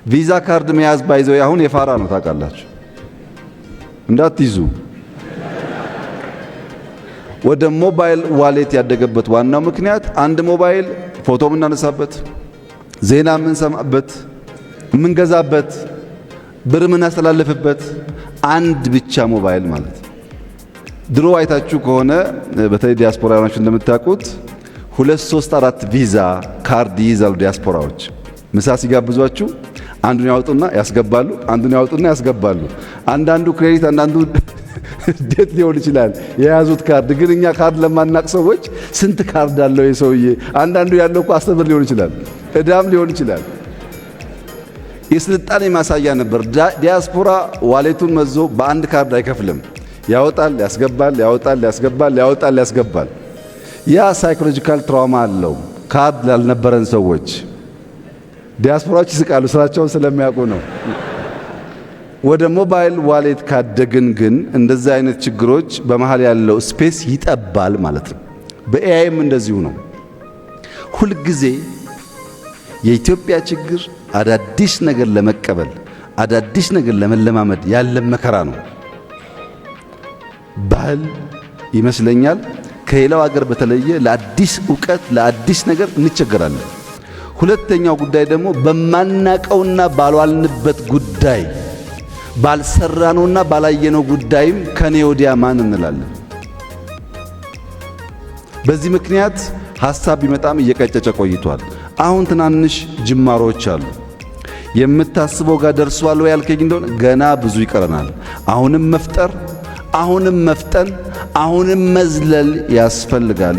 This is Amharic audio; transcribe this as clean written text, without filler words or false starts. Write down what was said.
ቪዛ ካርድ መያዝ by the way አሁን የፋራ ነው፣ ታውቃላችሁ። እንዳትይዙ። ወደ mobile wallet ያደገበት ዋናው ምክንያት አንድ ሞባይል ፎቶ የምናነሳበት፣ ዜና የምንሰማበት፣ የምንገዛበት፣ ብር የምናስተላልፍበት አንድ ብቻ ሞባይል ማለት ነው። ድሮ አይታችሁ ከሆነ፣ በተለይ ዲያስፖራዎች እንደምታውቁት፣ ሁለት፣ ሶስት፣ አራት ቪዛ ካርድ ይይዛሉ ዲያስፖራዎች። ምሳ ሲጋብዟችሁ አንዱን ያወጡና ያስገባሉ፣ አንዱን ያወጡና ያስገባሉ። አንዳንዱ credit፣ አንዳንዱ debit ሊሆን ይችላል የያዙት ካርድ። ግን እኛ ካርድ ለማናቅ ሰዎች ስንት ካርድ አለው የሰውዬ? አንዳንዱ ያለው እኮ 10 ብር ሊሆን ይችላል፣ እዳም ሊሆን ይችላል። የስልጣኔ ማሳያ ነበር። ዲያስፖራ wallet ኡን መዞ በአንድ ካርድ አይከፍልም። ያወጣል፣ ያስገባል፣ ያወጣል፣ ያስገባል፣ ያወጣል፣ ያስገባል። ያ psychological trauma አለው ካርድ ላልነበረን ሰዎች። ዲያስፖራዎች ይስቃሉ፣ ስራቸውን ስለሚያውቁ ነው። ወደ mobile wallet ካደግን ግን እንደዚህ አይነት ችግሮች በመሃል ያለው space ይጠባል ማለት ነው። በ AI ም እንደዚሁ ነው። ሁልጊዜ የኢትዮጵያ ችግር አዳዲስ ነገር ለመቀበል፣ አዳዲስ ነገር ለመለማመድ ያለን መከራ ነው። ባህል ይመስለኛል፣ ከሌላው ሀገር በተለየ ለአዲስ እውቀት፣ ለአዲስ ነገር እንቸገራለን። ሁለተኛው ጉዳይ ደግሞ በማናቀውና ባልዋልንበት ጉዳይ፣ ባልሰራነውና ባላየነው ጉዳይም ከኔ ወዲያ ማን እንላለን። በዚህ ምክንያት ሀሳብ ቢመጣም እየቀጨጨ ቆይቷል። አሁን ትናንሽ ጅማሮች አሉ። የምታስበው ጋር ደርሷል ወይ ያልከኝ እንደሆነ ገና ብዙ ይቀረናል። አሁንም መፍጠር፣ አሁንም መፍጠን፣ አሁንም መዝለል ያስፈልጋል።